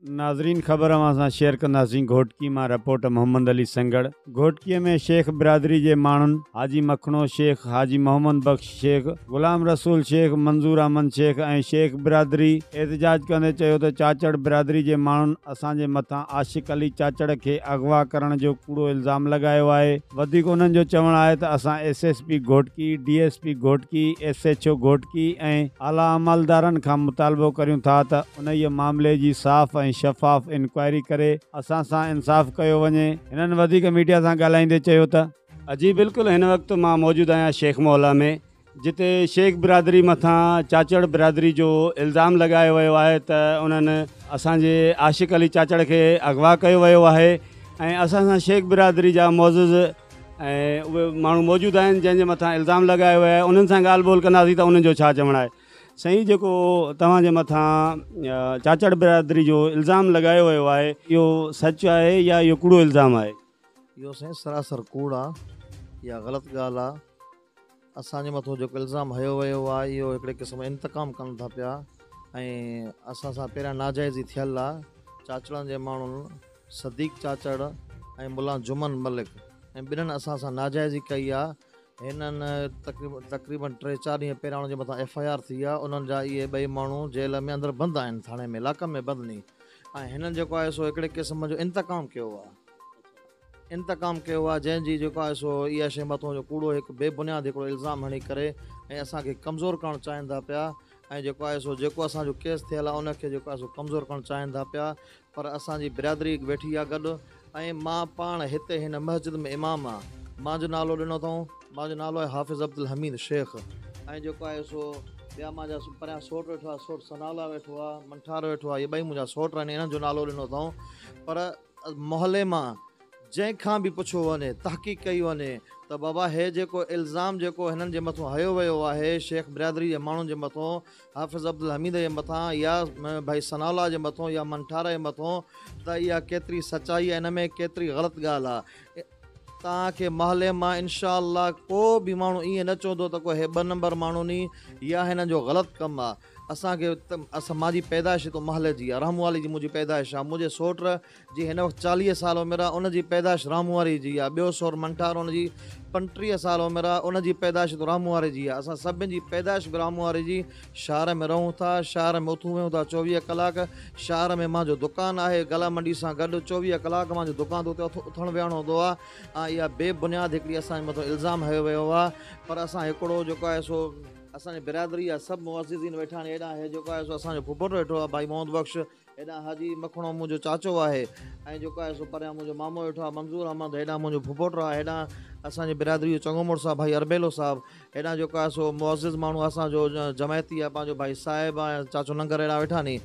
ناظرين خبر اوهان سان شيئر ڪنداسين گهوٽڪي مان رپورٽ محمد علي سنگهڙ گهوٽڪي ۾ شيخ برادري جي ماڻهن حاجي مکڻو شيخ حاجي محمد بخش شيخ غلام رسول شيخ منظور احمد شيخ ۽ شيخ برادري احتجاج ڪندي چيو ته چاچڙ برادري جي ماڻهن اسان جي مٿان عاشق علي چاچڙ کي اغوا ڪرڻ جو ڪوڙو الزام لڳايو آهي وڌيڪ انهن جو چوڻ آهي ته اسان S S P Ghotki D S P Ghotki S H O Ghotki ۽ اعليٰ عملدارن کان مطالبو ڪريون ٿا ته انهيء معاملي جي صاف ۽ شفاف انڪوائري ڪري اسان سان انصاف ڪيو وڃي. هنن وڌيڪ ميڊيا سان ڳالهائيندي چيو ته. جي بلڪل هن وقت مان موجود آهيان شيخ محلا ۾ جتي شيخ برادري مٿان چاچڙ برادري جو الزام لڳايو ويو آهي ته انهن اسان جي عاشق علي چاچڙ کي اغوا ڪيو ويو آهي ۽ اسان سان شيخ برادري جا معزز ۽ اهي ماڻهو موجود آهن جنهن جي مٿان الزام لڳايو ويو آهي انهن سان ڳالهه ٻولهه ڪنداسين ته انهن جو ڇا چوڻ آهي. سائين جيڪو توهان جي مٿان چاچڙ برادري جو الزام لڳايو ويو آهي اهو سچ آهي يا اهو ڪوڙو الزام آهي؟ اهو سائين سراسر ڪوڙ آ اها غلط ڳالهه آ اسان جي مٿو جيڪو الزام هنيو ويو آ اهو هڪڙي قسم انتقام ڪن ٿا پيا ۽ اسان سان پهريان ناجائزي ٿيل آ چاچڙن جي ماڻهن صديق چاچڙ ۽ ملان جمن ملڪ ۽ ٻنهن اسان سان ناجائزي ڪئي آ هنن تقريبن ٽي چار ڏينهن پهريان انهن جي مٿان ايف I R ٿي آهي انهن جا اهي ٻئي ماڻهو جيل ۾ اندر بند آهن ٿاڻي ۾ لاڪپ ۾ بند ني ۽ هنن جيڪو آهي سو هڪڙي قسم جو انتقام ڪيو آهي انتقام ڪيو آهي جنهن جي جيڪو آهي سو اها شيء مٿو جو ڪوڙو هڪ بي بنياد هڪڙو الزام هڻي ڪري ۽ اسان کي ڪمزور ڪرڻ چاهين ٿا پيا ۽ جيڪو آهي سو جيڪو اسان جو ڪيس ٿيل آهي ان کي جيڪو آهي سو ڪمزور ڪرڻ چاهين ٿا پيا پر اسان جي برادري ويٺي آ گڏ ۽ مان پاڻ هتي هن مسجد ۾ امام آ. مان جو نالو ڏنو اٿئون. مان جو نالو آهي حافظ عبدالحميد شيخ ۽ جيڪو آهي سو ٻيا مان جا پريان سوٽ ويٺو آ سوٽ ثناء الله ويٺو آ منٺار ويٺو آ اهي ٻئي منهنجا سوٽ آهن انهن جو نالو ڏنو اٿئون پر محلي مان جنهن کان به پڇيو وڃي، تحقيق ڪئي وڃي ته بابا هي جيڪو الزام جيڪو هنن جي مٿون هنيو ويو آهي شيخ برادري جي ماڻهن جي مٿون حافظ عبدالحميد جي مٿان يا ڀائي ثناء الله جي مٿون يا منٺار جي مٿون ته اها ڪيتري سچائي آهي ان ۾ ڪيتري غلط ڳالهه آهي توهان کي محلي مان انشاء الله ڪو به ماڻهو ائين نه چوندو ته ڪو هي ٻه نمبر ماڻهو ني يا هنن جو غلط ڪم آهي اسان کي اسان مانجي پيدائش هتو محلي جي آهي رحمون والي جي منهنجي پيدائش آهي منهنجي سوٽ جي هن وقت 40 سال عمر آ ان جي پيدائش رامون واري جي آ ٻيو سور منٺار ان جي 35 سال عمر آ ان جي پيدائش ته رامون واري جي آ اسان سڀن جي پيدائش به رامون واري جي شهر ۾ رهون ٿا شهر ۾ اٿون ويهون ٿا 24 ڪلاڪ شهر ۾ مانجو دڪان آهي گلا منڊي سان گڏ 24 ڪلاڪ مانجو دڪان تي اتي اٿڻ ويهڻ هوندو آ ۽ اها بي بنياد هڪڙي اسان جي مٿو الزام هنيو ويو آ پر اسان هڪڙو جيڪو آهي سو اسان جي برادري جا سڀ معززين ويٺا آهن هيڏانهن هي جيڪو آهي سو اسان جو ڦڦڙ ويٺو آ ڀائي محمد بخش هيڏانهن حاجي مکڻو منهنجو چاچو آهي ۽ جيڪو آهي سو پريان منهنجو مامو ويٺو آهي منظور احمد هيڏانهن منهنجو ڦڦوٽو آهي هيڏانهن اسان جي برادري جو چڱو مڙس آهي ڀائي اربيلو صاحب هيڏانهن جيڪو آهي سو معزز ماڻهو اسان جو جماعتي آهي پنهنجو ڀائي صاحب ۽ چاچو ننگر هيڏانهن ويٺا ني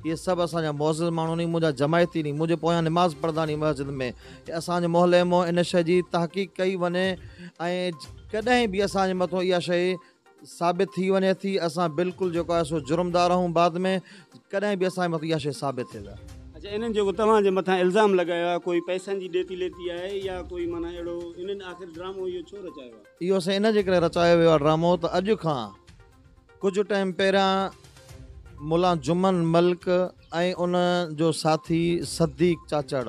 اهي سڀ اسان جا معزز ماڻهو ني منهنجا جماعتي ني منهنجي پويان نماز پڙهندا ني مسجد ۾ اسان جي محلي مان ان شيء جي تحقيق ڪئي وڃي ۽ ڪڏهن به اسان جي مٿو اها شيء ثابت ٿي وڃي ٿي اسان بلڪل جيڪو آهي سو جرمدار آهيون بعد ۾ ڪڏهن به اسان جي مٿان اها شيء ثابت ٿئي ته. اڇا انهن جيڪو توهان جي مٿان الزام لڳايو آهي ڪوئي پئسن جي ڏيتي ليتي آهي يا ڪوئي معنيٰ اهڙو انهن آخر ڊرامو اهو ڇو رچايو آهي؟ اهو سائين ان جي ڪري رچايو ويو آهي ڊرامو ته اڄ کان ڪجهه ٽائيم پهريان ملان جمن ملڪ ۽ ان جو ساٿي صديق چاچڙ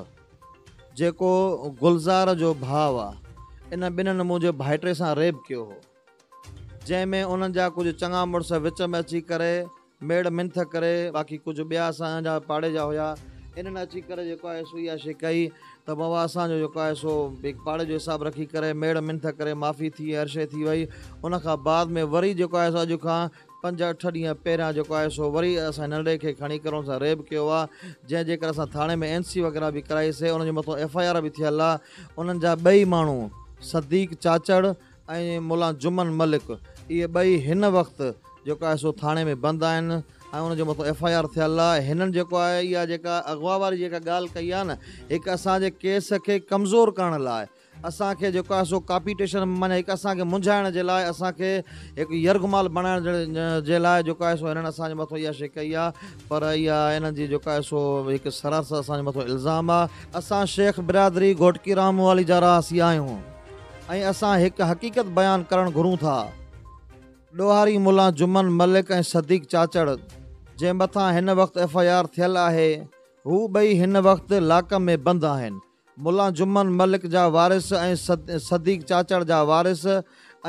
جيڪو گلزار جو ڀاء آهي ان ٻنهن منهنجي ڀائٽي سان ريپ ڪيو هو. جنهن ۾ انهن جا ڪجهه چڱا مڙس وچ ۾ اچي ڪري ميڙ منٿ ڪري باقي ڪجهه ٻيا اسان جا پاڙي جا هيا انهن اچي ڪري جيڪو آهي سو اها شي ڪئي ته بابا اسان جو جيڪو آهي سو هڪ پاڙي جو حساب رکي ڪري ميڙ منٿ ڪري معافي ٿي هر شي ٿي وئي ان کان بعد ۾ وري جيڪو آهي سو اڄ کان پنج اٺ ڏينهن پهريان جيڪو آهي سو وري اسان ننڍڙي کي کڻي ڪري ان سان ريپ ڪيو آهي جنهن جي ڪري اسان ٿاڻي ۾ اين سي وغيره به ڪرائي سي ان جي مٿو ايف I R به ٿيل آهي انهن جا ٻئي ماڻهو صديق چاچڙ ۽ ملان جمن ملڪ اهي ٻئي هن وقت جيڪو آهي سو ٿاڻي ۾ بند آهن ۽ ان جي مٿو ايف I R ٿيل آهي هنن جيڪو آهي اها جيڪا اغوا واري جيڪا ڳالهه ڪئي آهي نه هڪ اسان جي ڪيس کي ڪمزور ڪرڻ لاء اسان کي جيڪو آهي سو ڪاپيٽيشن معنيٰ هڪ اسان کي منجهائڻ جي لاء اسان کي هڪ يرغمال بڻائڻ جي لاء جيڪو آهي سو هنن اسان جي مٿو اها شي ڪئي آهي پر اها هنن جي جيڪو آهي سو هڪ سراسر اسان جي مٿو الزام آهي اسان شيخ برادري گهوٽڪي راموالي جا رهاسي آهيون. ۽ اسان هڪ حقيقت بيان ڪرڻ گهرون ٿا. ڏوهاري ملان جمن ملڪ ۽ صديق چاچڙ جنهن مٿان هن وقت ايف I R ٿيل آهي، هو ٻئي هن وقت لاڪ ۾ بند آهن. ملان جمن ملڪ جا وارث ۽ صديق چاچڙ جا وارث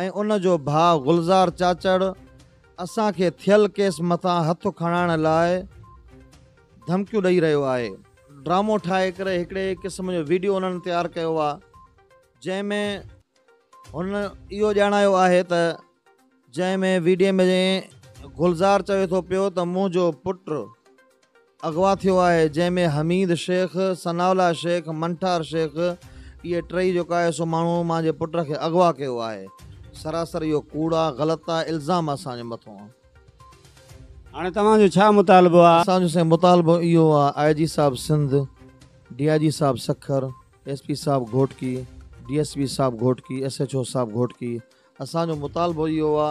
۽ ان جو ڀاء گلزار چاچڙ اسان کي ٿيل ڪيس مٿان هٿ کڻائڻ لاء ڌمڪيون ڏئي رهيو آهي. ڊرامو ٺاهي ڪري هڪڙي قسم جو ويڊيو انهن تيار ڪيو آهي جنهن ۾ هن اهو ڄاڻايو آهي ته جنهن ۾ ويڊيو ۾ گلزار چوي ٿو پيو ته منهنجو پٽ اغوا ٿيو آهي جنهن ۾ حميد شيخ، ثناء الله شيخ، منٺار شيخ اهي ٽئي جيڪو آهي سو ماڻهو مانجي پٽ کي اغوا ڪيو آهي سراسر اهو ڪوڙ آ غلط آ الزام آ اسان جي مٿو. هاڻي توهان جو ڇا مطالبو آ؟ اسان جو سائين مطالبو اهو آ آء جي صاحب سنڌ، ڊي I جي صاحب سکر، ايس پي صاحب گهوٽڪي، ڊي ايس پي صاحب گهوٽڪي، ايس ايڇ او صاحب گهوٽڪي اسان جو مطالبو اهو آ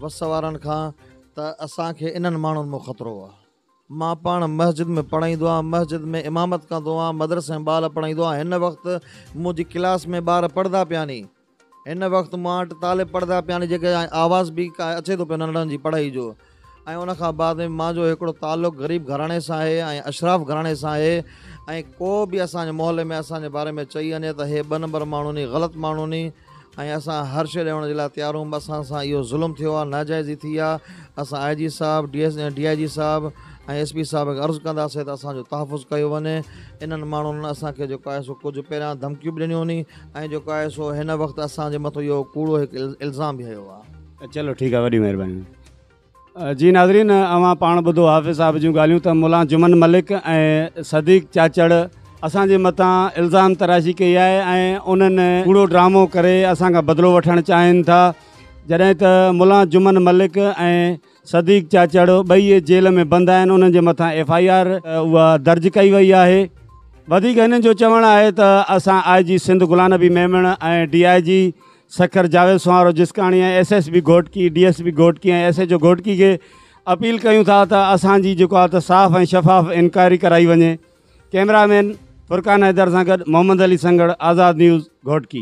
وس وارن کان ته اسان کي انهن ماڻهن مون خطرو آ. مان پاڻ مسجد ۾ پڙهائيندو آهيان، مسجد ۾ امامت ڪندو آهيان، مدرسي ۾ ٻار پڙهائيندو آهيان، هن وقت منهنجي ڪلاس ۾ ٻار پڙهندا پيا ني، هن وقت مان وٽ طالب پڙهندا پيا ني جيڪي آواز به اچي ٿو پيو ننڍڙن جي پڙهائي جو ۽ ان کان بعد ۾ مانجو هڪڙو تعلق غريب گهراڻي سان آهي ۽ اشراف گهراڻي سان آهي ۽ ڪو به اسان جي محلي ۾ اسان جي باري ۾ چئي وڃي ته هي ٻه نمبر ماڻهو ني غلط ماڻهو ني ۽ اسان هر شيء ڏيڻ جي لاء تيار هون اسان سان اهو ظلم ٿيو آهي ناجائزي ٿي آهي اسان آء جي صاحب ڊي ايس ڊي I جي صاحب ۽ ايس پي صاحب کي عرض ڪنداسين ته اسان جو تحفظ ڪيو وڃي انهن ماڻهن اسان کي جيڪو آهي سو ڪجهه پهريان ڌمڪيون به ڏنيون ني ۽ جيڪو آهي سو هن وقت اسان جي مٿو اهو ڪوڙو هڪ الزام به هنيو آهي. چلو ٺيڪ آهي وڏي مهرباني. جي ناظرين اوهان پاڻ ٻڌو حافظ صاحب جون ڳالهيون ته ملان جمن ملڪ ۽ صديق چاچڙ اسان جي مٿان الزام تراشي ڪئي آهي ۽ انهن ڪوڙو ڊرامو ڪري اسان کان بدلو وٺڻ چاهين ٿا جڏهن ته ملان جمن ملڪ ۽ صديق چاچڙ ٻئي جيل ۾ بند آهن انهن جي مٿان ايف I R اها درج ڪئي وئي آهي وڌيڪ هنن جو چوڻ آهي ته اسان آء جي سنڌ غلام نبي ميمڻ ۽ ڊي I جي Sukkur Javed Sanwaro Jiskani ۽ S S P Ghotki, D S P Ghotki ۽ S H O Ghotki کي اپيل ڪيون ٿا ته اسان جي جيڪو آهي ته صاف ۽ شفاف انڪوائري ڪرائي وڃي. ڪئميرا مين فرقان حيدر سان گڏ محمد علي سنگهڙ، آزاد نيوز، گهوٽڪي.